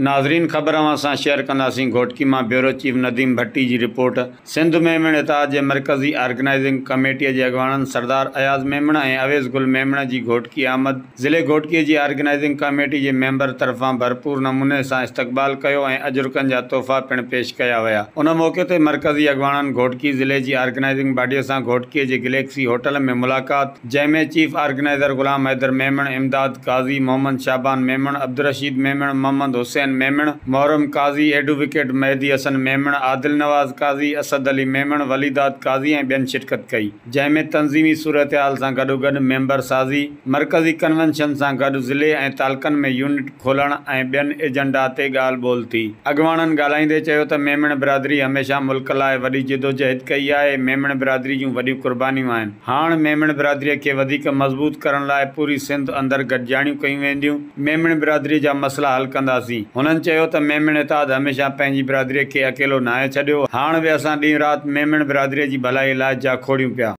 ناظرين خبر اوهان سان شيئر ڪنداسين گهوٽڪي مان بيورو چيف نديم ڀٽي جي رپورٽ سنڌ ميمڻ اتحاد جي مرڪزي آرگنائيزنگ ڪميٽي جي اڳواڻن سردار اياز ميمڻ ۽ اويس گل ميمڻ جي گهوٽڪي آمد ضلعي گهوٽڪي جي آرگنائيزنگ ڪميٽي جي ميمبر طرفان ڀرپور نموني سان استقبال ڪيو ۽ اجرڪن جا تحفا پڻ پيش ڪيا ويا ان موقعي تي مرڪزي اڳواڻن گهوٽڪي ضلعي جي آرگنائيزنگ باڊي سان گهوٽڪي جي گليڪسي هوٽل ۾ ملاقات جنهن ۾ چيف آرگنائيزر غلام حيدر ميمڻ، امداد قاضي، محمد شعبان ميمڻ، عبدالرشيد ميمڻ، محمد حسين ميمڻ، محرم قاضي، ايڊووڪيٽ مهدي حسن ميمڻ، عادل نواز قاضي، اسد علي ميمڻ، وليداد قاضي ۽ ٻين شرڪت ڪئي. جنهن ۾ تنظيمي صورتحال سان گڏوگڏ ميمبر سازي، مرڪزي ڪنوينشن سان گڏ ضلعي ۽ تعلقن ۾ يونٽ کولڻ ۽ ٻين ايجنڊا تي ڳالهه ٻولهه ٿي. اڳواڻن ڳالهائيندي چيو ته ميمڻ برادري هميشه ملڪ لاء وڏي جدوجهد ڪئي آهي، ميمڻ برادري جون وڏيون قربانيون آهن. هاڻ ميمڻ برادريء کي وڌيڪ مضبوط ڪرڻ لاء پوري سنڌ اندر گڏجاڻيون ڪيون وينديون، ميمڻ برادريء جا مسئلا حل ڪنداسين. هنن چيو ته ميمڻ اتحاد هميشه پنهنجي برادريء کي اڪيلو ناهي ڇڏيو، هاڻ به اسان ڏينهن رات ميمڻ برادريء جي ڀلائي لاء جاکوڙيون پيا.